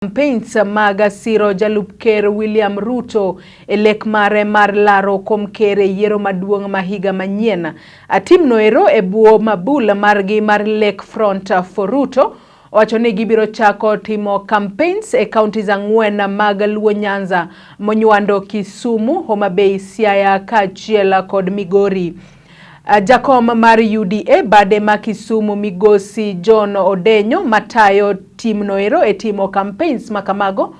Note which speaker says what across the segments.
Speaker 1: Campaigns mag siro jalup ker William Ruto e lek mare mar laro kom ker e yiero maduong' ma higa manyien. Timno ero e bwo mabul margi mar Lake Front for Ruto owacho ni gibiro chako timo campaigns e counties ang'wen mag Luo Nyanza monywando Kisumu, Homa Bay, Siaya kaachiel kod Migori. Jakom mar UDA bade ma Kisumu Migosi John Odenyo matayo timno ero e timo campaigns makamago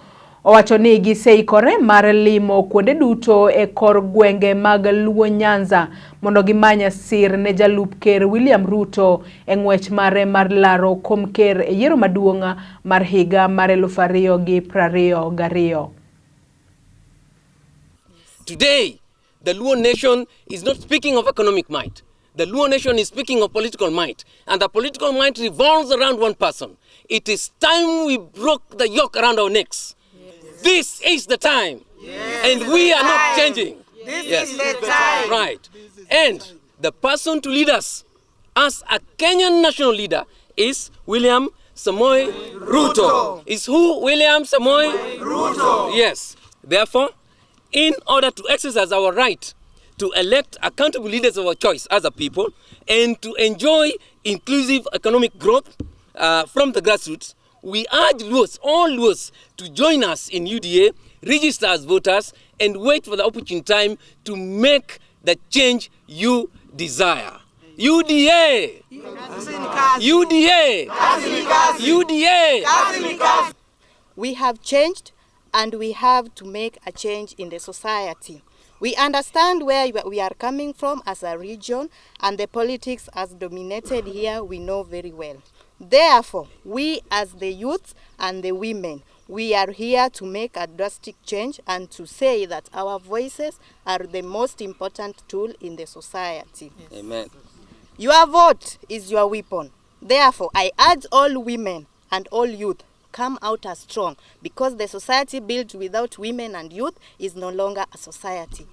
Speaker 1: owacho ni giseikore mar limo kuonde duto e kor gwenge mag Luo Nyanza mondo gimany sir ne jalup ker William Ruto e ng'wech mare mar laro kom ker e yiero maduong' mar higa mar 2022.
Speaker 2: Today, the Luo nation is not speaking of economic might. The Luo nation is speaking of political might. And the political might revolves around one person. It is time we broke the yoke around our necks. Yes. This is the time. Yes. And we are not changing.
Speaker 3: This is the time.
Speaker 2: Right. And the person to lead us as a Kenyan national leader is William Samoei Ruto. Is who? William Samoei
Speaker 3: Ruto.
Speaker 2: Yes. Therefore, in order to exercise our right to elect accountable leaders of our choice as a people and to enjoy inclusive economic growth from the grassroots, we urge Luos, all Luos, to join us in UDA, register as voters, and wait for the opportune time to make the change you desire. UDA! UDA! UDA!
Speaker 4: We have changed and we have to make a change in the society. We understand where we are coming from as a region, and the politics has dominated here, we know very well. Therefore, we as the youth and the women, we are here to make a drastic change and to say that our voices are the most important tool in the society.
Speaker 2: Yes. Amen.
Speaker 4: Your vote is your weapon. Therefore, I urge all women and all youth, come out as strong, because the society built without women and youth is no longer a society.